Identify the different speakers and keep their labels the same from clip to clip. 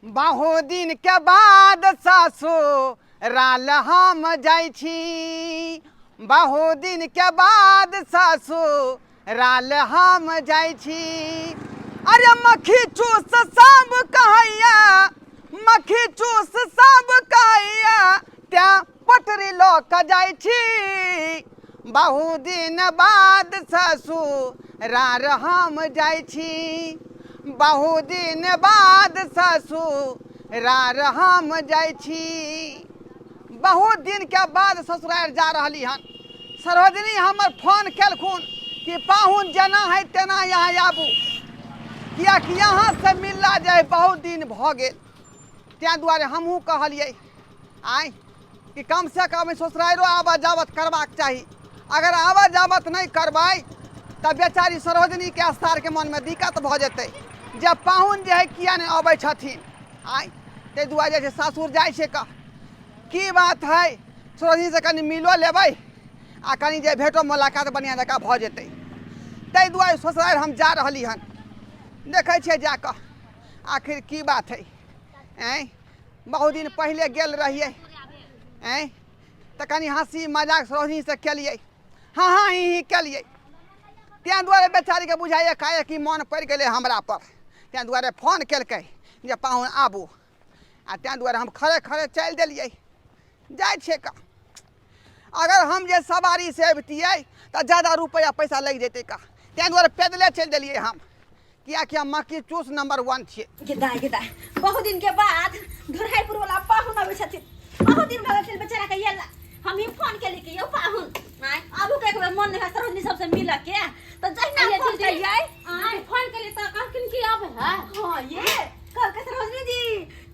Speaker 1: बहुत दिन के बाद ससुराल हम जाइ छी, बहुत दिन के बाद ससुराल हम जाइ छी। अरे मक्खी चूस सब कहैया, मक्खी चूस सब कहैया, तैं पटरी लऽ कऽ जाइ छी। बहुत दिन बाद ससुरार हम जाइ छी, बहुत दिन बाद ससुरार हम जाइ छी। बहुत दिनके बाद ससुरार जा रहली हन। सरोजनी हमर फोन केलखुन कि पाहुन जेना है तेना यहाँ आबू, कियाकि यहाँ से मिलला जे बहुत दिन भऽ गेल। ताहि दुआरे हमहूँ कहलियै आँय कि कमसँ कम ससुराइरो आबत जाबत करबाक चाही। अगर आबत जाबत नहि करबै तऽ बेचारी सरोजनीके स्तारके मनमे दिक्कत भऽ जेतै जे पाहुन जे है किया नहि अबै छथिन। आँय ताहि दुआरे जे छै सासुर जाइ छै कऽ की बात है, सरोजनीसँ कनि मिलो लेबै आ कनि जे भेटो मुलाकात बढ़िआँ जकाँ भऽ जेतै। ताहि दुआरे ससुरारि हम जा रहली हन। देखै छियै जा कऽ आखिर की बात है। आँय बहुत दिन पहिले गेल रहियै, आँय तऽ कनि हँसी मजाक सरोजनीसँ केलियै, हाँ हाँ ही ही केलियै। ताहि दुआरे बेचारीके बुझाइए काहे कि मन पड़ि गेलै हमरापर, ताहि दुआरे फोन केलकै जे पाहुन आबू, आ ताहि दुआरे हम खड़े खड़े चलि देलियै। जाइ छियै कऽ अगर हम जे सवारीसँ अबितियै तऽ ज्यादा रुपैआ पैसा लागि जैतै का, ताहि दुआरे पैदले चलि देलियै हम, कियाकि हम मक्खी चूस नंबर 1 छियै। गे दाइ, गे दाइ,
Speaker 2: बहुत दिन के बाद धुरहाईपुर वाला पाहुन अबै छथिन। बहुत दिन भऽ गेल बेचारा के येला। हम ही फोन केली कि यौ पाहुन आय आबू के एक बेर मन नहीं है सरोजनी सबसे मिल के, तऽ जहिना
Speaker 3: अरे
Speaker 2: फोन
Speaker 3: दीदी,
Speaker 2: केलियै,
Speaker 3: आय फोन केली तऽ कहलखिन कि आबै है।
Speaker 2: हाँ ये कहलकै सरोजनी जी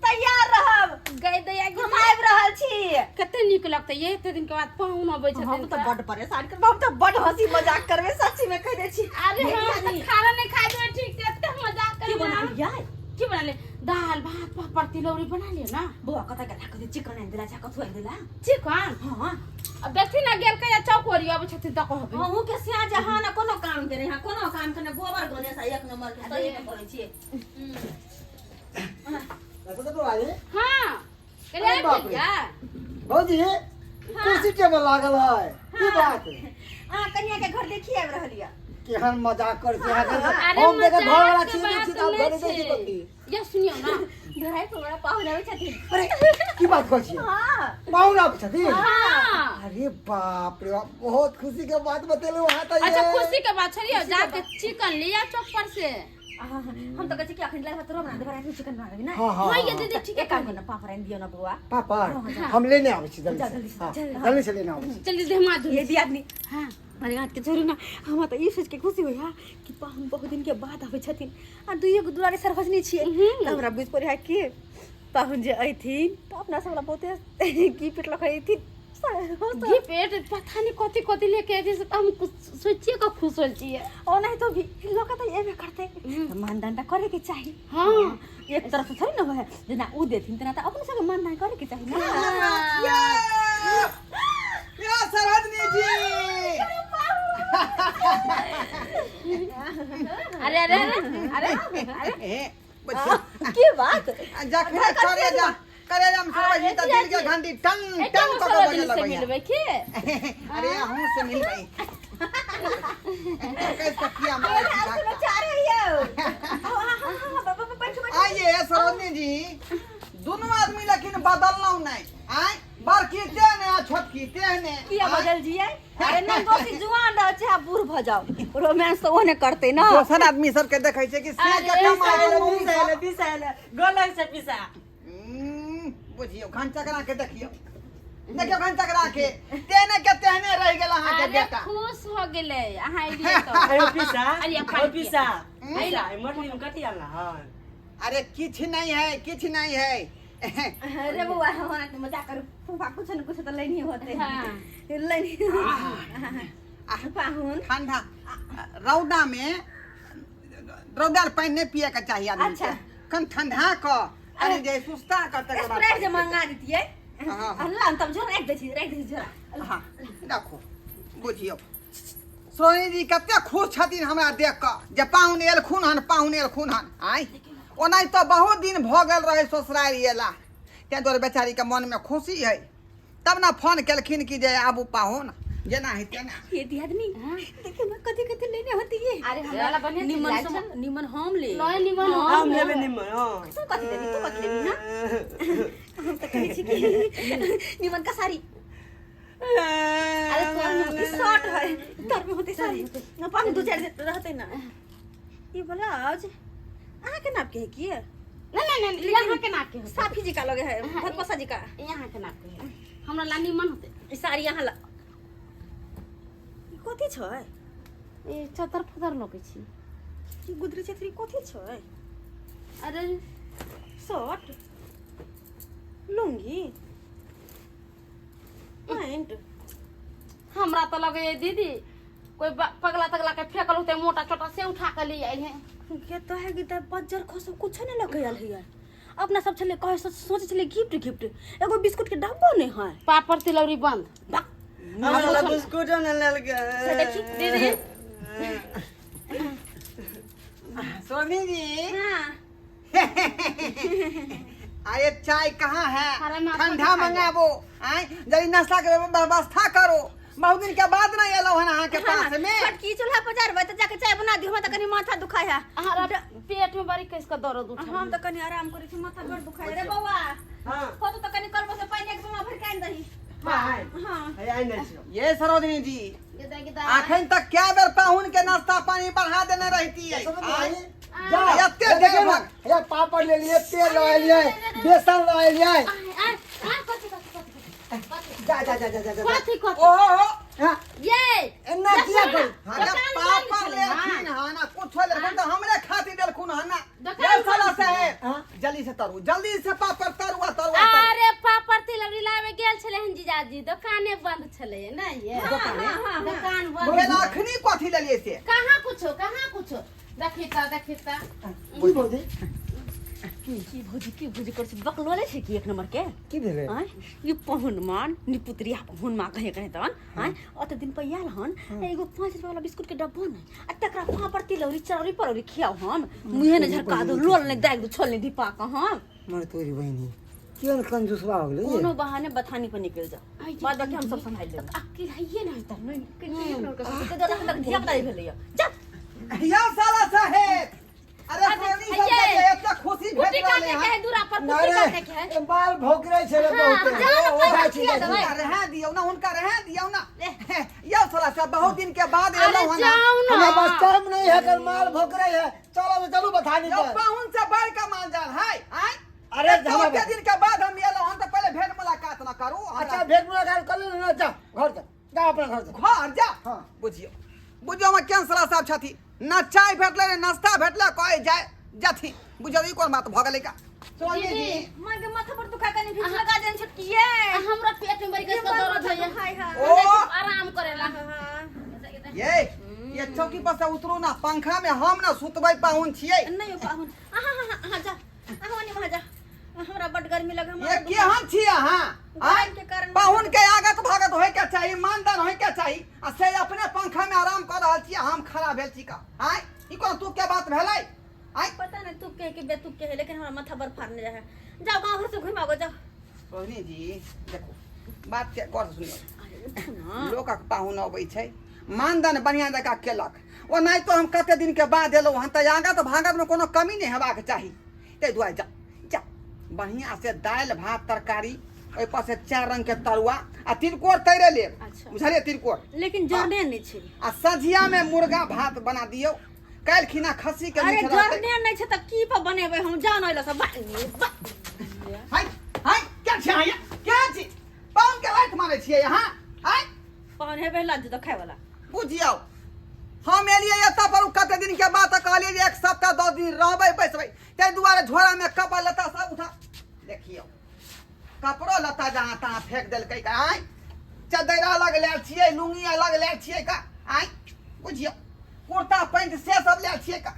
Speaker 2: तैयार रहब,
Speaker 3: गई दैया
Speaker 2: हम आबि रहल छी।
Speaker 3: कते नीक लगतै ये, एते दिन के बाद पाहुन अबै छथिन।
Speaker 2: हम तऽ बड परेशान करबै, हम तऽ बड हंसी मजाक करबै, सच्ची में कहि दै छी।
Speaker 3: अरे हम तऽ खाना नहीं खाइ देबै ठीक से, एते मजाक
Speaker 2: की
Speaker 3: करबै।
Speaker 2: बना लियै?
Speaker 3: की बना ले? दाल भात पापड़ तिलौरी बना लियो ना।
Speaker 2: बौआ कतऽ गेला? कथी चिकन आनि देला चाहे कथू आनि देला?
Speaker 3: चिकन?
Speaker 2: हाँ।
Speaker 3: अब देखथिन ना गेल कहिया चौकोरी अबै छथिन तऽ कहबै।
Speaker 2: अहूँ के सिया जहाँ ना कोनो काम के नहीं, हाँ कोनो काम के नहीं, गोबर गणेश एक नंबर के सही में कहै छियै।
Speaker 4: ऐसा तो आई।
Speaker 3: हाँ,
Speaker 4: अरे
Speaker 3: कहिया
Speaker 4: बाप रे।
Speaker 3: भेलियै?
Speaker 4: भौजी, कुर्सी टेबल लागल है, की बात है?
Speaker 2: अहाँ कनिया के घर देखिए आबि रहल यऽ।
Speaker 4: केहन मजाक कर छी अहाँ के।
Speaker 3: अरे
Speaker 4: हम देखे घर वाला
Speaker 3: मजाक के
Speaker 4: चीज देखै छी
Speaker 3: बात
Speaker 4: तऽ हम
Speaker 3: नहि
Speaker 4: घरे देखै छी
Speaker 3: छै।
Speaker 4: कथी।
Speaker 3: ये सुनियौ ना।
Speaker 2: धराई पर बड़ा पाहुन आबै छथिन।
Speaker 4: अरे की बात कहै छियै?
Speaker 2: हाँ।
Speaker 4: पाहुन आबै छथिन?
Speaker 3: हाँ।
Speaker 4: अरे बाप रे बाप, बहुत खुशी के बात बतेलहुँ अहाँ तऽ
Speaker 3: अच्छा
Speaker 4: ये।
Speaker 3: खुशी के बात छोड़ियौ, जाके चिकन लिया चौक पर से।
Speaker 2: हम तऽ कहै छी कि अखन लगभग तोरो बना देबै, रातिमे चिकन बना देबै ना।
Speaker 4: हाँ, हाँ,
Speaker 3: हाँ, ये
Speaker 4: हाँ।
Speaker 3: दीदी ठीक है,
Speaker 2: एक काम करना, पापड़ आनि दियौ ना बौआ।
Speaker 4: पापड़ हम लेने आबै छी जल्दी
Speaker 2: जा,
Speaker 4: से।
Speaker 2: जल्दी से,
Speaker 4: हाँ,
Speaker 2: जल्दी।
Speaker 4: जल्दी से लेने आबै छी।
Speaker 3: जल्दी से हम
Speaker 2: ये दिया आदमी।
Speaker 3: हाँ।
Speaker 2: अरे हाथ के छोड़ू ना, हमरा तऽ ई सोच के खुशी होइया कि पाहुन बहुत दिन के बाद आबै छथिन आ दुइए गो दुआरे सरभजनी छियै, तऽ हमरा बुझि पड़ै है कि पाहुन जे अयथिन तऽ अपना सब ला बहुते की पेट लऽ कऽ अयथिन।
Speaker 3: घी पेट पता नहीं कथी कथी लेके अयथिन, से तऽ हम कुछ सोचिए कऽ खुश होल छियै।
Speaker 2: ओनाहि तो भी लऽ कऽ तऽ एबे करतै, तऽ मानदान तऽ करे के चाही।
Speaker 3: हाँ।
Speaker 2: एक तरफ से थोड़ी ना होइ है, जेना उ देथिन तेना तऽ अपनो सबके मानदान करे के चाही ना।
Speaker 1: या सरोजनी जी।
Speaker 3: अरे अरे अरे अरे
Speaker 1: अरे बच्चा।
Speaker 2: की बात?
Speaker 1: जखने करे जा करे जा सरोजनी तऽ दिल के घंटी टन टन कऽ के बजे
Speaker 3: से
Speaker 1: लगैया।
Speaker 3: मिलबै की?
Speaker 1: अरे अहूँ से मिलबै। कैसे किया मारै छी धक्का?
Speaker 2: समाचार है यौ। बैठू बैठू।
Speaker 1: आइए सरोजनी जी, दुनू आदमी लेकिन बदललहुँ नहि। आँय बड़की तेहने आ छोटकी तेहने।
Speaker 2: किया बदल जियै? अरे नहीं दोस्ती जुआन रह चाहे बूढ़ भ जाओ, रोमांस तो ओने करते ना।
Speaker 1: दोसर आदमी सबके देखै छै कि से के कमाई
Speaker 5: पिसा पिसा पिसा गोलक से पिसा।
Speaker 1: बुझियौ घन चकरा के देखियौ, देखियौ घन चकरा के तेहने के तेहने रहि गेल अहाँके
Speaker 3: अरे
Speaker 1: बेटा।
Speaker 3: खुश हो गेलै अहाँ एलियै तऽ।
Speaker 5: अरे पिसा,
Speaker 3: अरे
Speaker 5: ओ पिसा,
Speaker 3: अरे
Speaker 5: पिसा, मोटरी में कथी आनला हन?
Speaker 1: अरे किछ नहीं है, किछ नहीं है।
Speaker 2: अरे बौआ, हम तो मजाक करू, फूफा कुछ न कुछ तो लेनी होते।
Speaker 3: हाँ।
Speaker 2: लेनी पाहुन।
Speaker 1: ठंडा रौदा में रौदा पानि नहीं पिए के चाहिए आदमी
Speaker 2: अच्छा।
Speaker 1: के। कन ठंडा क अरे जे सुस्ता क तकर बाद
Speaker 2: स्प्राइट जे मंगा दितियै।
Speaker 1: हाँ।
Speaker 2: अल्लाह तब झोरा राखि दै छी, राखि दै छी झोरा।
Speaker 1: हाँ रखो। बुझियौ सोनी जी कते खुश छथिन हमरा देख कऽ जे पाहुन एलखुन हन, पाहुन एलखुन हन। आँय ओनाहि तऽ बहुत दिन भऽ गेल रहै ससुरारि अयला, ताहि दुआरे बेचारीके मनमे खुशी है, तब ने फोन केलखिन कि जे आबू पाहुन, जेना है तेना।
Speaker 2: ये दियादनी देखियो ना कथी कथी लेने होती है।
Speaker 3: अरे हमरा ला बढ़िया चीज
Speaker 2: निमन
Speaker 3: लायल
Speaker 2: सम निमन हम ले।
Speaker 3: नहीं निमन
Speaker 5: हम
Speaker 3: हम
Speaker 5: लेबै निमन, हँ।
Speaker 2: तू कथी लेबी, तू कथी लेबी ना? हम तऽ कहै छी कि निमन का साड़ी।
Speaker 3: अरे तोर में
Speaker 2: ई शर्ट है, तोर में होते साड़ी ना, पाँच दू चारि दिन रहते ना। ई ब्लाउज अहाँ के नाप के है की?
Speaker 3: नहीं नहीं नहीं, यहाँ के नाप के होते।
Speaker 2: साफी जी का लगे है,
Speaker 3: हाँ,
Speaker 2: भतपसा जी का।
Speaker 3: यहाँ के नाप के है, हमरा ला निमन होते।
Speaker 2: ई साड़ी यहाँ ला। ई कथी छै?
Speaker 3: ए चतर फतर लगै छी।
Speaker 2: ई गुदरी चतरी कथी छै?
Speaker 3: अरे
Speaker 2: शर्ट, लुंगी, पैंट।
Speaker 3: हमरा तऽ लगे है दीदी कोई पगला तगला के फेकल होते, मोटा छोटा से उठा के ले आयल है।
Speaker 2: के तो है कि त बज्जर खसो कुछ नहीं लगे आयल है यार। अपना सब छले कहे सोचे छले गिफ्ट गिफ्ट, एगो बिस्कुट के डब्बो नहीं है।
Speaker 3: पापड़ तिलौरी बंद।
Speaker 2: बक।
Speaker 5: हमरा ला बिस्कुटो नहि लेलकै।
Speaker 2: से देखी
Speaker 3: दीदी।
Speaker 1: सोनी जी।
Speaker 2: हाँ।
Speaker 1: अरे चाय कहाँ है?
Speaker 3: अरे माथा
Speaker 1: ठंडा
Speaker 3: दुखा
Speaker 1: मंगाबो, आय जल्दी नाश्ता के व्यवस्था करो, बहुत दिन के बाद ना एलो हन अहाँ के पास में।
Speaker 2: छोटकी चूल्हा पर जारबै तऽ जाके चाय बना दियौ, हमरा तऽ कनी माथा दुखाय है।
Speaker 3: हमरा पेट में बड़ी कस के दर्द उठल।
Speaker 2: हम तऽ कनी आराम करै छी, माथा बड़ दुखाय रे बौआ।
Speaker 5: हाँ।
Speaker 2: हो तऽ कनी कलबो से पानि एक बमा भरि के आनि दही।
Speaker 5: पानि?
Speaker 2: हाँ।
Speaker 5: हे, आनि दै छियौ।
Speaker 1: ये सरोजनी जी,
Speaker 3: गिदा गिदा।
Speaker 1: अखन तक क्या बेर पाहुन के नाश्ता पानी बढ़ा देने रहती है।
Speaker 4: सरोजनी,
Speaker 1: आय।
Speaker 4: जा,
Speaker 1: एते
Speaker 4: ये देखियौ
Speaker 1: देर
Speaker 4: ने,
Speaker 1: भर।
Speaker 4: हे पापड़ लेलियै, तेल लऽ एलियै, बेसन लऽ एलियै।
Speaker 3: आय आय आय, कथी कथी कथी कथी?
Speaker 4: जा जा जा जा जा जा।
Speaker 3: कथी कथी?
Speaker 1: ओहो हो।
Speaker 4: हाँ,
Speaker 3: ये
Speaker 4: एना किया करी?
Speaker 1: हाँ, जब
Speaker 3: दोकान बंद
Speaker 1: पापड़
Speaker 3: छलै,
Speaker 1: लेलखिन हँ ना, कुछो लेलखुन तऽ हमरे खातिर देलखुन हँ ना।
Speaker 3: दोकान
Speaker 1: ये साला
Speaker 3: बंद
Speaker 1: साहेब,
Speaker 4: हाँ?
Speaker 1: जल्दी से तरू, जल्दी से पापड़ तरुआ तरुआ तरू।
Speaker 3: अरे पापड़ तिलौरी लाबे गेल छलै हन जीजाजी, दोकाने बंद छलै ने ये। दोकान बंद।
Speaker 1: भेल अखनी कथी लेलियै से?
Speaker 3: कहाँ कुछो, कहाँ कुछो। देखी त, देखी त।
Speaker 4: की भौजी?
Speaker 2: की भौजी, की भौजी करै छै? बकलोले छै की एक नंबर के?
Speaker 4: की भेलै?
Speaker 2: आँय, ई पहुन मान निपुत्रिया पहुन माँ कहे कहे तहन आँय ओते दिन पर आयल हन, एगो 5 रुपया वाला बिस्कुट के डब्बो नहीं, आ तकरा पापड़ तिलौरी चरौरी परौरी खियाओ हम, मुँहे ने झरका दू, लोल ने दागि दू, छोल ने धीपा कऽ हम।
Speaker 4: मर तोरी बहिनी, केहन कंजूसबा हो गेलै ये?
Speaker 2: कोनो बहाने बथानी पर निकलि जाओ, बाद बाकी हम सब सम्हारि लेबै।
Speaker 3: अक्किल हइये नहि तऽ।
Speaker 2: नहि, धिया पुता भेलैया जा।
Speaker 1: यौ साला साहेब, अरे सोनी सब
Speaker 3: ये।
Speaker 1: के एते खुशी भेट
Speaker 3: कुट्टी
Speaker 1: रहलै
Speaker 3: काटे के
Speaker 1: हन।
Speaker 3: है दूरा पर,
Speaker 4: ना
Speaker 3: कुट्टी
Speaker 4: रे,
Speaker 3: काटे के है।
Speaker 4: ए बाल भोकरै छै रे बहुते।
Speaker 3: जाओ ना, पैसा
Speaker 4: जाइ छी,
Speaker 3: खिया
Speaker 4: जाइ छी।
Speaker 3: देबै।
Speaker 1: हुनका रहए दियौ ना, हुनका रहए दियौ ना। यौ साला साहब, बहुत दिन के बाद
Speaker 3: अरे
Speaker 1: एलहुँ हन।
Speaker 3: जाओ ना।
Speaker 4: हमरा पास टाइम नहीं है, कल माल भोकरै है। चलो चलू बथानी
Speaker 1: यौ
Speaker 4: पर।
Speaker 1: पाहुन से बढ़ के माल जाल है, आँय?
Speaker 4: अरे
Speaker 1: एते
Speaker 4: हमरा
Speaker 1: ओते दिन के बाद हम एलहुँ हन तऽ पहिले भेंट मुलाकात ना करू।
Speaker 4: अच्छा भेंट मुलाकात कर ले ना, जा घर जा, जा अपना घर जा।
Speaker 1: घर जा।
Speaker 4: हाँ।
Speaker 1: बुझियौ, बुझियौ हम केहन साला साहब छथि, ना चाय भेटलै ने नाश्ता भेटलै, कहै जाय जाथि। बुझियौ ई कोन बात भऽ गेलै का? सोनी जी,
Speaker 2: माँ के माथा पर दुखा, कनी भिक्स लगा देन छोटकी ये।
Speaker 3: हमरा पेट में बड़ी कस के दर्द होइए।
Speaker 2: हाय हाय।
Speaker 1: ओ
Speaker 3: आराम करेला।
Speaker 1: ये चौकी पर से उतरू ना, पंखा में हम ना सुतबै पाहुन छियै।
Speaker 2: नहीं हो पाहुन, आहा आहा आहा जा, आहा ओने वहाँ जा, हमरा बड गर्मी लगे।
Speaker 1: ये केहन छी अहाँ? आँय?
Speaker 2: गर्मी के कारण।
Speaker 1: पाहुन के आगत भागत होय के चाही, मानदान होय के चाही, आ से अपने पंखा में आराम कऽ रहल छी, हम खड़ा भेल छी का? आँय, ई कोन तू के बात भेलै? आँय,
Speaker 2: पता नहीं तू के के बेतुक के है, लेकिन हमरा माथा बड़ फाड़ने रहे। जाओ गाँव घर से घुम आओ जाओ।
Speaker 1: रोहिणी जी देखो, बात के गौर से सुनियौ।
Speaker 2: अरे उठू ना।
Speaker 1: लोकक पाहुन अबै छै, मानदान बढ़िआँ जकाँ केलक। ओनाहितो हम कते दिन के बाद एलहुँ हन, तऽ आगत भागत में कोनो कमी नहि हेबाक चाही। ताहि दुआरे जा जा बढ़िआँ से दालि भात तरकारी, ओहिपर से 4 रंग के तरुआ आ तिलकोर तैरे लेब।
Speaker 2: अच्छा।
Speaker 1: बुझलियै? तिलकोर।
Speaker 2: लेकिन जरने नहीं छै।
Speaker 1: आ सझिया में मुर्गा भात बना दियौ, काल्हि खिना खस्सी के
Speaker 2: अरे
Speaker 1: मीठ रहतै।
Speaker 2: जरने नहीं छै तऽ की पर बनेबै हम? जान अइला सब
Speaker 1: हाय हाय, क्या छी अहाँ? क्या छी? पाहुन के लाइट मारै छियै अहाँ? हाय,
Speaker 2: पाहुन हेबै लाज तऽ खाय वाला।
Speaker 1: बुझियौ हम एलियै एतऽ पर कते दिन के बाद, तऽ कहलियै जे 1 सप्ताह 10 दिन रहबै बैसबै, ताहि दुआरे झोरा में कपड़ा लत्ता सब उठा देखियौ, कपड़ो लत्ता जहाँ तहाँ फेंक देलकै का? आँय, चद्दर अलग लेल छियै, लुंगी अलग लेल छियै का? आँय, बुझियौ कुर्ता पैंट से सब लेल छियै का?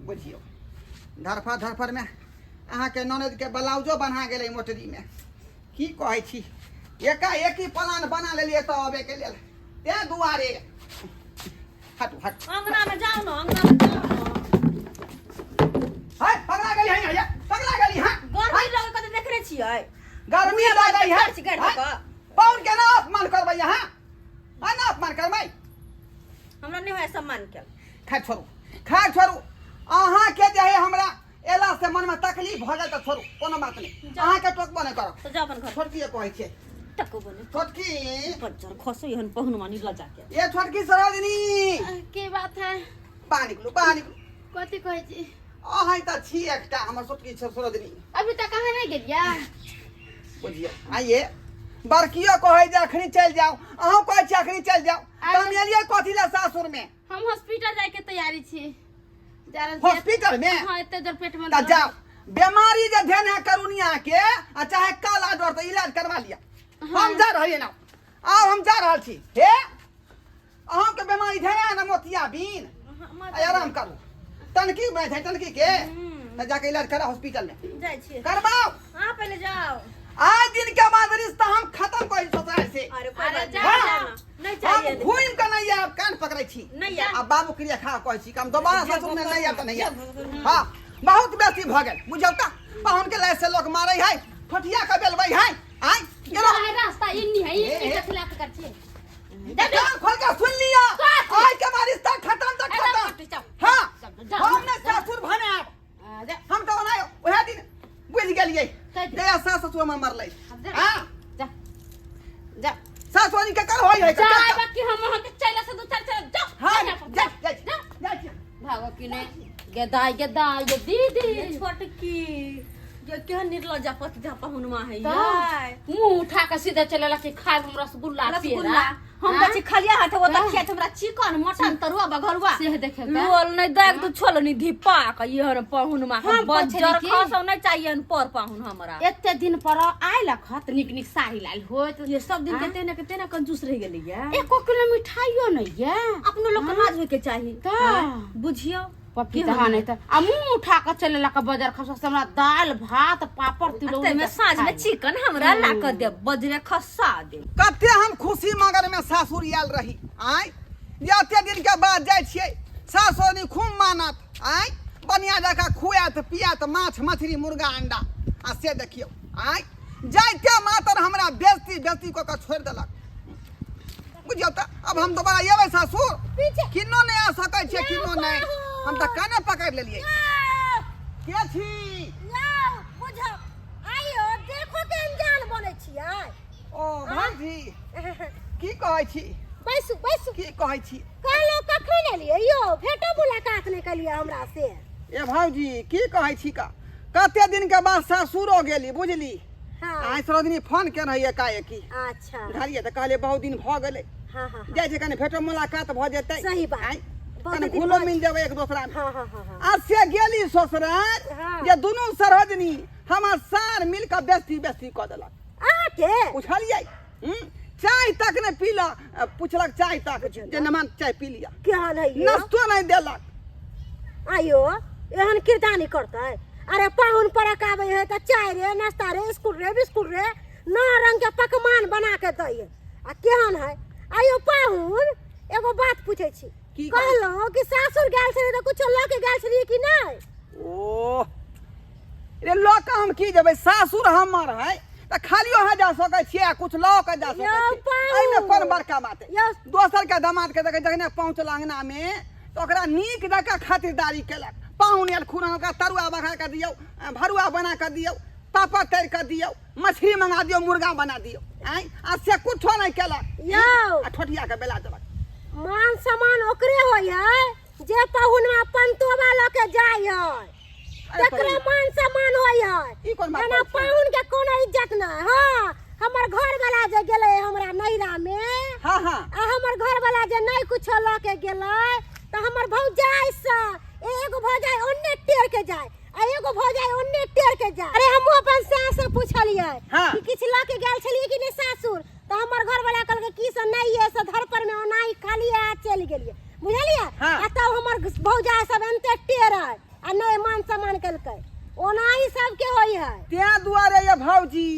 Speaker 1: बुझियौ धरफड़ धरफड़ में अहाँके ननद के ब्लाउजो बन्हा गेलै मोटरी में। की कहै छी, एकाएकी प्लान बना लेलियै तऽ अबै के लेल, तें दुआरे। हटू हटू,
Speaker 2: अंगना में जाओ ना, अंगना में जाओ ना।
Speaker 1: है पगला गेली है ये पगला गेली है।
Speaker 2: गर्मी लगे कते देखने छियै।
Speaker 1: गर्मी लागै है।
Speaker 2: छी गाड़ि दऽ कऽ।
Speaker 1: पाउन के ना अपमान करबै यहाँ, हाँ ना अपमान करबै।
Speaker 2: हमरा नहि होय सम्मान के।
Speaker 1: खैर छोड़ू, खैर छोड़ू, अहाँ के जे है हमरा एला से मन में तकलीफ भऽ गेल तऽ छोड़ू, कोनो बात नहि, अहाँ के टोकबो नहि करब।
Speaker 2: तऽ जाउ अपन घर।
Speaker 1: छोटकी कहै छियै।
Speaker 2: टको बने।
Speaker 1: छोटकी
Speaker 2: बज्जर खसो एहन पहुनवा निर्लज्जा के।
Speaker 1: ये छोटकी सरोजनी।
Speaker 3: की बात है?
Speaker 1: बाहर निकलू, बाहर निकलू।
Speaker 3: कथी कहै छी?
Speaker 1: अहाँ तऽ छी एकटा हमर छोटकी सरोजनी।
Speaker 3: अभी तक अहाँ नहि गेलियै?
Speaker 1: बुझियौ आइए बड़कियो कहै जे अखनी चलि जाउ, अहूँ कहै छी अखनी चलि जाउ, तऽ हम एलियै कथी लए सासुर में?
Speaker 3: हम हॉस्पिटल जाय के तैयारी छी। जा रहल छी।
Speaker 1: हॉस्पिटल में?
Speaker 3: हाँ, एते जोर पेट में
Speaker 1: तऽ
Speaker 3: दर्द।
Speaker 1: जाउ, बीमारी जे धेने है करुनिया के आ चाहे काला डर, तऽ इलाज करवा लिअ। हम जा रहलियै ना, आब हम जा रहल छी। हे अहाँके बीमारी धेने है ना मोतिया बिन, आराम करू, टनकी में छै, टनकी के तऽ जाके इलाज करा हॉस्पिटल में।
Speaker 2: जाइ छियै।
Speaker 1: करबाउ।
Speaker 2: अहाँ पहिले जाउ।
Speaker 1: आज दिन के बाद रिश्ता हम खत्म कर ससुराल से।
Speaker 2: अरे कोई
Speaker 3: अरे
Speaker 2: बात
Speaker 3: जा,
Speaker 2: नहीं,
Speaker 3: जा।
Speaker 2: ना, नहीं
Speaker 1: हम
Speaker 2: चाहिए।
Speaker 1: घूम के नहीं आयब, कान पकड़ै छी।
Speaker 2: नहीं आयब।
Speaker 1: आ बाबू क्रिया खा कहै छी कि हम दोबारा ससुर में नहीं आयब तऽ नहीं आयब। हाँ बहुत बेसी भऽ गेल बुझौ तऽ, पाहुन के लाय से लोक मारै है, ठोठिया के बेलबै है। आय गेलो।
Speaker 3: जा, रास्ता इन्नी है,
Speaker 1: ए,
Speaker 3: इन्नी
Speaker 1: ए।
Speaker 3: कथी लए के कर छी?
Speaker 1: कान खोल के सुन लिया, आज के बाद रिश्ता खत्म तऽ खत्म। हाँ हम ने सासुर भने आयब, हम तऽ ओना वएह दिन बुझि गेलियै जया सास ससुर हमर मरलै। हाँ
Speaker 3: जा जा।
Speaker 1: सास ससुर के कर होय है।
Speaker 3: जा बाकी हम अहाँ के चले से दू चार चल जा।
Speaker 1: हाँ
Speaker 3: जा
Speaker 1: जा जा जा जा।
Speaker 3: भागो कि नहीं गेदाई गेदाई ये दीदी।
Speaker 2: छोटकी ये केहन निर्लज्जा पति पहुनवा है।
Speaker 3: तऽ मुंह उठा के सीधे चलेला कि खाए हम रसगुल्ला।
Speaker 2: रसगुल्ला हम तऽ छी खलिया हाथ, ओ तऽ खियात हमरा चिकन मटन तरुआ बघरुआ।
Speaker 3: से देखे
Speaker 2: लोल नहीं दाग तू छोल नहीं धिपा के एहन पहुनवा के
Speaker 3: हम
Speaker 2: बज्जर
Speaker 3: पुछली की?
Speaker 2: खसौ नहीं चाहिए पर पाहुन हमरा।
Speaker 3: एते दिन पर आयल खत निक निक साड़ी लाल होत।
Speaker 2: ये सब दिन
Speaker 3: हाँ?
Speaker 2: के तेना के तेना कंजूस रह गेलै ये।
Speaker 3: एको किलो मिठाइयो नहीं ये।
Speaker 2: अपनो लोग के लाज होय के चाही।
Speaker 3: तऽ।
Speaker 2: हाँ, बुझियौ
Speaker 3: पपीता हाँ नहीं तऽ आ मुंह उठा के चलेला के बाजार खसा से हमरा दाल भात पापड़ तिलौरी।
Speaker 2: में साँझ में चिकन हमरा ला के देब, बजरे खसा देब।
Speaker 1: कते हम खुशी मगर में सासुर आयल रही आय, एते दिन के बाद जाइ छियै सासुर खूब मानत आय, बढ़िया जकाँ खुआत पियात माछ मछली मुर्गा अंडा, आ से देखियौ आय जाइते मातर हमरा बेजती बेजती कऽ के छोड़ि देलक। बुझियौ तऽ अब हम दोबारा एबै सासुर किन्नो नहि आ सकै छियै, किन्नो नहि, हम तऽ काने पकड़ि लेलियै। के छी?
Speaker 6: आइयो देखो के अनजान बनै छियै।
Speaker 1: ओ भाजी की कहै छी?
Speaker 6: बैसू बैसू।
Speaker 1: की कहै छी?
Speaker 6: कहलहुँ कखन एलियै यौ, भेटो मुलाकात नहि केलियै हमरा से।
Speaker 1: ए भाउजी की कहै छी, का कते दिन के बाद सासुरो गेली बुझली।
Speaker 6: हाँ।
Speaker 1: आइ सरोजनी फोन केने रही एकाएकी।
Speaker 6: अच्छा।
Speaker 1: बुझलियै तऽ कहलियै बहुत दिन भऽ गेलै।
Speaker 6: हाँ हाँ।
Speaker 1: जाइ छै कनि भेटो मुलाकात भऽ जेतै।
Speaker 6: सही बात।
Speaker 1: आँय,
Speaker 6: बहुत
Speaker 1: कनि
Speaker 6: दिन
Speaker 1: घुलो
Speaker 6: भऽ
Speaker 1: मिल जेबै एक दोसरा में।
Speaker 6: हाँ हाँ हाँ हाँ।
Speaker 1: आ से गेली ससुराल
Speaker 6: हाँ।
Speaker 1: जे दुनू सरोजनी हमर सार मिल कऽ बेस्ती बेस्ती कऽ देलक।
Speaker 6: अहाँके?
Speaker 1: पुछलियै चाय तक नहि पीला, पुछलक चाय तक जे नमान चाय पी लिअ।
Speaker 6: केहन है यो?
Speaker 1: नाश्तो नहि देलक।
Speaker 6: आयो एहन किरदानी करतै? अरे पाहुन परक आबै है तऽ चाय रे नाश्ता रे स्कूल रे बिस्कुट रे नौ रंग के पकवान बना के दै है, आ केहन है? आयो पाहुन एगो बात पूछै छी।
Speaker 1: की?
Speaker 6: कहलहुँ कि सासुर गेल छलियै तऽ कुछो लऽ के गेल छलियै कि नहि?
Speaker 1: ओ रे लऽ कऽ हम की जेबै, सासुर हमर है तऽ खालियो अहाँ जा सकै छियै आ कुछ लऽ कऽ जा सकै
Speaker 6: यौ
Speaker 1: छियै,
Speaker 6: पाहुन।
Speaker 1: एहिमे कोन बड़का बात है?
Speaker 6: यौ।
Speaker 1: दोसर के दामाद के देखै जखने पहुँचल अंगना में तऽ ओकरा नीक जकाँ खातिरदारी केलक। पाहुन आयल खुना ओकरा तरुआ बघा कऽ दियौ, भरुआ बना कऽ दियौ, पापड़ तरि कऽ दियौ, मछली मंगा दियौ, मुर्गा बना दियौ, आँय आ से कुछो नहि केलक।
Speaker 6: यौ।
Speaker 1: आ ठोठिया के बेला देलक।
Speaker 6: मान सम्मान ओकरे होइ है जे पहुनवा पंतोबा लऽ के जाइ है,
Speaker 1: अरे
Speaker 6: तकरे
Speaker 1: पहुन।
Speaker 6: मान सम्मान होइ है।
Speaker 1: ई कोन बात
Speaker 6: एना
Speaker 1: कहै छियै?
Speaker 6: पाहुन के कोनो इज्जत नहि। हाँ हमर घर वाला जे गेलै हमरा नैहरा में,
Speaker 1: हाँ हाँ,
Speaker 6: आ हमर घर वाला जे नहि कुछो लऽ के गेलै तऽ हमर भौजाइ से एगो भौजाइ ओन्ने टेर के जाय आ एगो भौजाइ ओन्ने टेर के जाय। अरे हमहूँ अपन सास से पुछलियै
Speaker 1: हाँ।
Speaker 6: कि किछु लऽ के गेल छलियै कि नहि सासुर, तऽ हमर घर वाला कहलकै की से नहि ये से धर पर में ओनाही खाली आ चलि गेलियै बुझलियै।
Speaker 1: हाँ।
Speaker 6: आ तब हमर भौजाइ सब एनते टेर है आ नहि मान सम्मान केलकै, ओनाही सबके होइ है।
Speaker 1: तें दुआरे ये भौजी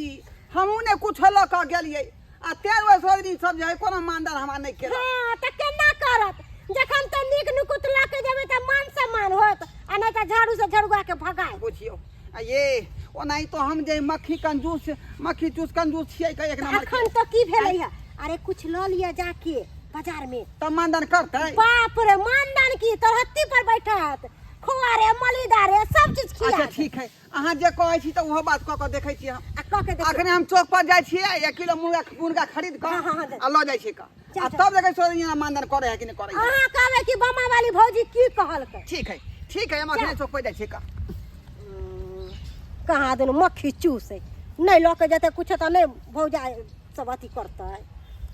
Speaker 1: हमहूँ ने कुछो लऽ कऽ गेलियै, आ तें दुआरे सरोजनी सब जे है कोनो मानदान हमरा नहि केलक।
Speaker 6: हाँ तऽ केना करत, जखन तऽ नीक नुकुत लऽ के जेबै तऽ मान सम्मान होत, आ आ नहि तऽ झाड़ू से झड़ुआ के भगाए।
Speaker 1: बुझियौ आ ये ओनाही तो हम जे मक्खी कंजूस, मक्खी चूस कंजूस छियै के एक नंबर के।
Speaker 6: अखन तो की भेलै है? अरे कुछ लऽ लिअ जाके बाजार में।
Speaker 1: तब मानदान करतै?
Speaker 6: बाप रे, मानदान की, तरहत्ती पर बैठत, खोआ रे, मलिदा रे, सब चीज खिया।
Speaker 1: अच्छा ठीक है, अहाँ जे कहै छी तऽ ओहो बात कऽ कऽ देखै छियै हम।
Speaker 6: आ कऽ के देखियौ।
Speaker 1: अखने हम चौक पर जाइ छियै, 1 किलो मुर्गा मुर्गा खरीद कऽ
Speaker 6: हाँ, हाँ, हाँ,
Speaker 1: आ लऽ जाइ छियै कऽ।
Speaker 6: जा,
Speaker 1: आ
Speaker 6: जा।
Speaker 1: तब देखै छियै मानदान करै है कि नहि करै है।
Speaker 6: अहाँ कहबै कि बमा वाली भौजी की कहलकै।
Speaker 1: ठीक है, ठीक है, हम अखने चौक पर जाइ छियै कऽ।
Speaker 6: कहाँ दुनू मक्खी चूसै, नहि लऽ के जेतै कुछो तऽ नहि भौजा सब अथी करतै।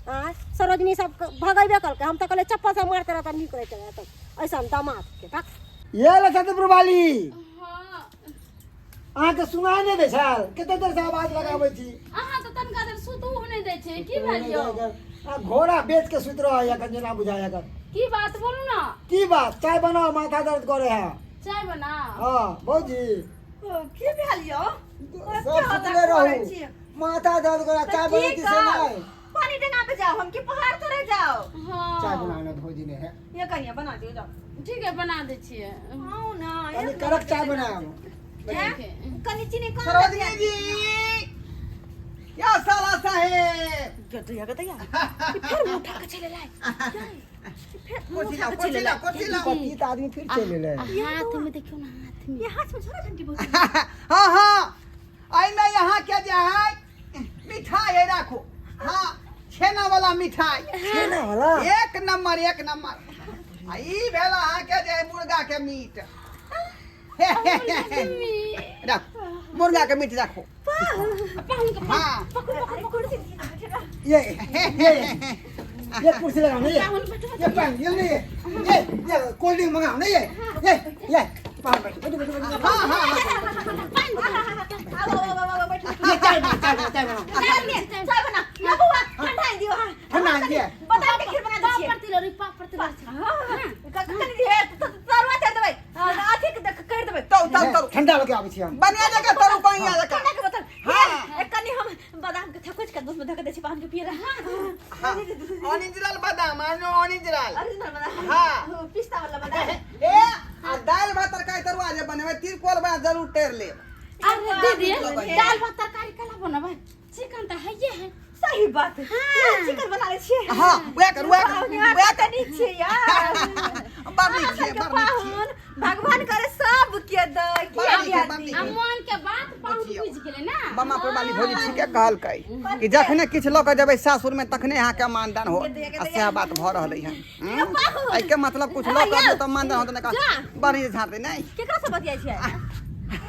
Speaker 6: आँय सरोजनी सब भगेबे कलकै, हम तऽ कहलियै चप्पल से मारते रहतै नीक रहतै, ऐसन दामाद के भक।
Speaker 4: ये ले छतपुर वाली।
Speaker 3: हाँ।
Speaker 4: अहाँके सुनाइ नहि दै छल? कते देर से आवाज लगाबै छी।
Speaker 3: अहाँ तऽ तनका देर सुतू नहि दै छै, की भेल यौ?
Speaker 4: आ घोड़ा बेच के सुति रहै एखन जेना बुझाइ एखन।
Speaker 3: की बात बोलू ना?
Speaker 4: की बात? चाय बनाओ, माथा दर्द करे है।
Speaker 3: चाय बनाओ?
Speaker 4: हाँ भौजी।
Speaker 2: ओ, की भेल यौ?
Speaker 4: सब सुतले रहू, माथा दर्द करे, चाय बनैती से नहि।
Speaker 2: पानी डेंगा पे जाओ, हम की पहाड़ तोड़े जाओ?
Speaker 3: हाँ।
Speaker 4: चाय बनाना भौजी ने है।
Speaker 2: ये कनिया बना दियो जाओ।
Speaker 3: ठीक है, बना दै छियै।
Speaker 2: आउ ना,
Speaker 4: कनी कड़क चाय बनाओ।
Speaker 3: ठीक है।
Speaker 2: कनी चीनी कम।
Speaker 1: सरोजनी जी, या साला साहेब।
Speaker 2: गदैया गदैया, फिर मुंह उठा के चले लाए।
Speaker 1: कुर्सी लाओ, कुर्सी लाओ, कुर्सी लाओ।
Speaker 4: पति आदमी फिर चले ले।
Speaker 3: हाथ में देखियो ना, हाथ में।
Speaker 2: ये हाथ में झोरा झंटी बहुत।
Speaker 1: हाँ हाँ, एहिमे यहाँ के जे है मिठाई है, राखो। हाँ, छेना वाला मिठाई।
Speaker 4: छेना वाला?
Speaker 1: एक नंबर, एक नंबर। आ ई भेल अहाँ के जे मुर्गा के मीट। राखो, मुर्गा के मीट राखो। हाँ।
Speaker 4: ये ये ये कुर्सी लगाओ ना, ये ये पान, ये नहीं, ये ये कोल्ड ड्रिंक मंगाओ ना, ये ये ये पान, बैठो बैठो बैठो बैठो।
Speaker 1: हाँ हाँ हाँ।
Speaker 2: आओ आओ आओ, बैठो।
Speaker 4: ये चाय बना, चाय बना, चाय बना।
Speaker 2: चाय बना ना बउआ, ठंडा आनि दियो। हाँ,
Speaker 4: ठंडा आनि दियो।
Speaker 2: बादाम के खीर बना दै छियै।
Speaker 3: पापड़ तिलौरी, पापड़ तिलौरी।
Speaker 2: कनि दिहे, तरुआ तर देबै, अथी कर देबै।
Speaker 1: तौ तौ तौ।
Speaker 4: ठंडा लगे आबै छी हम।
Speaker 1: बनिया जगह तरू पानी आ जगह।
Speaker 2: ठंडा के बोतल।
Speaker 1: हाँ।
Speaker 2: कनि हम बादाम के थकुच के दूध में धक दै छी पान के पिए ला।
Speaker 1: हाँ, ओरिजिनल बादाम, ओरिजिनल।
Speaker 2: ओरिजिनल बादाम।
Speaker 1: हाँ।
Speaker 2: पिस्ता वाला बादाम।
Speaker 1: ए आ दाल भात तरकारी तरुआ जे बनेबै, तिरकोल बना जरूर टेर लेब।
Speaker 3: अरे दीदी, दाल भात तरकारी कला बनेबै? चिकन तऽ हैये है।
Speaker 2: सही बात। हाँ। चिकन बना ले छियै।
Speaker 1: हाँ, वएह कर, वएह कर, वएह कर।
Speaker 2: नीक छियै यार।
Speaker 1: बड़ नीक छियै, बड़ नीक छियै।
Speaker 2: भगवान करे सब के द
Speaker 1: बड़ नीक है, बड़ नीक
Speaker 3: आ
Speaker 1: है।
Speaker 3: मन के बात पाहुन बुझि गेलै ना।
Speaker 1: बमा पर वाली भौजी ठीके कहलकै कि जखने किछु लऽ कऽ जेबै सासुर में तखने अहाँके मानदान हो, आ सएह बात भऽ रहलै हन। एहिके मतलब कुछ लऽ कऽ तऽ मानदान होतै, नहि बढ़िआँ झाड़तै नहि।
Speaker 2: केकरा से बतियाइ छियै?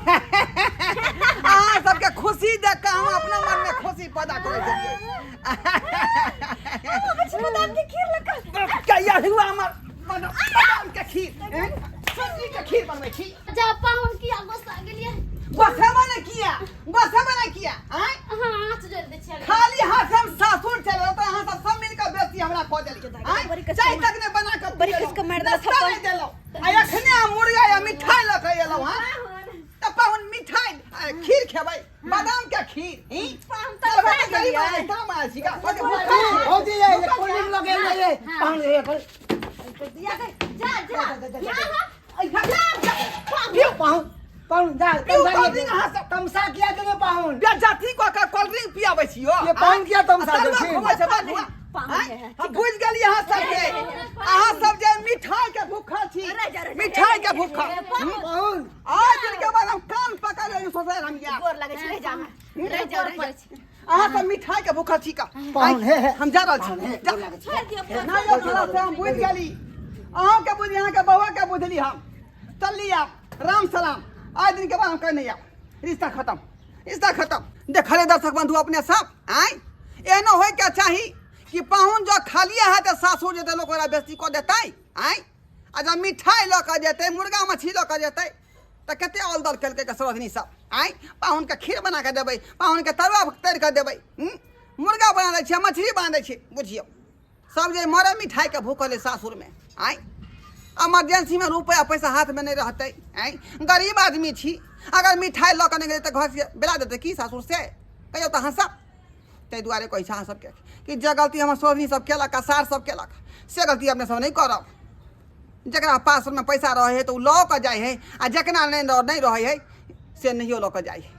Speaker 1: अहाँ सबके खुशी देख कऽ हम अपना मन में खुशी पैदा करै छलियै।
Speaker 2: बादाम के खीर लऽ कऽ
Speaker 1: कहिया हुआ हमर बादाम के खीर? सब्जी के खीर बनबै छी।
Speaker 3: जा पाहुन, किया गुस्सा गेलियै?
Speaker 1: गोसेबा ने किया, गोसेबा ने किया? आँय,
Speaker 3: अहाँ आँच जोड़ि दै छियै।
Speaker 1: खाली हाथ हम सासुर चल तऽ अहाँ सब सब मिल कऽ बेसी हमरा कऽ देलियै। आँय, चाय तक नहि बना कऽ
Speaker 2: बड़ी कस के मारि देलक
Speaker 1: नाश्ता
Speaker 2: थप्पड़।
Speaker 1: नहि देलहुँ, आ एखने हम मुर्गा या मिठाई लऽ कऽ एलहुँ। हँ तऽ पाहुन, मिठाई खीर खेबै, बादाम के खीर ही
Speaker 2: पाहुन तऽ खा गेलियै।
Speaker 4: भौजी, ये कोल्ड ड्रिंक लऽ के एलियै पान, ये
Speaker 2: जा जा जा,
Speaker 4: पियो पाहुन, पाहुन जा।
Speaker 1: पिउ कोल्ड ड्रिंक अहाँ सब।
Speaker 4: तमसा किया देबै पाहुन?
Speaker 1: बेज्जती कऽ कऽ कोल्ड ड्रिंक पियाबै छी यौ।
Speaker 4: ये पाहुन किया तमसा
Speaker 1: तरुआ
Speaker 4: देलखिन?
Speaker 1: खुआबै छै, बा,
Speaker 2: पाहुन
Speaker 1: आँय?
Speaker 2: है।
Speaker 1: हम बुझि गेलियै अहाँ सबके, अहाँ सब जे मिठाई के भूखल छी, मिठाई के भूखल।
Speaker 4: पाहुन,
Speaker 1: आज दिन के बाद हम कान पकड़ लेने सोचै हम यार।
Speaker 2: गोर लगै छै, रहि जा, रहि जा, रहि जा।
Speaker 1: अहाँ सब मिठाई के भूखल छी का?
Speaker 4: पाहुन, हे हे।
Speaker 1: हम जा रहल छी, जा।
Speaker 4: गोर लागै छी।
Speaker 2: छोड़ि दियौ।
Speaker 1: ना यौ, साला से हम बुझि गेली, अहूँके बुझली, अहाँके बौआके बुझली। हम चलली आब, राम सलाम। आज दिन के बाद हम कहीं नहीं आब, रिश्ता खत्म, रिश्ता खत्म। देखले दर्शक बंधु अपने सब, आँय, एहनो होय के चाही कि पाहुन जँ खालिए है तऽ सासुर जेतै, लोक ओकरा बेइज्जती कऽ देतै? आँय, आ जँ मिठाई लऽ कऽ जेतै, मुर्गा मछली लऽ कऽ जेतै तऽ कते औल दल केलकै के सरोजनी सब। आँय, पाहुनके खीर बना कऽ देबै, पाहुनके तरुआ तरि कऽ देबै, मुर्गा बना दै छियै, मछली बना दै छियै। बुझियौ सब जे मरे मिठाईके भूखल है सासुरमे। आँय, इमरजेंसीमे रुपैआ पैसा हाथमे नहि रहतै। आँय, गरीब आदमी छी, अगर मिठाई लऽ कऽ नहि गेलै तऽ घरसँ बेला देतै की सासुर से? कहियौ तऽ अहाँ सब। ताहि दुआरे कहै छै अहाँ सबके कि जे गलती हमर सरोजनी सब केलक आ सार सब केलक, से गलती अपने सब नहि करब। जकरा पासमे पैसा रहै है तऽ ओ लऽ कऽ जाइ है, आ जकरा नहि रहै है से नहियो लऽ कऽ जाइ है।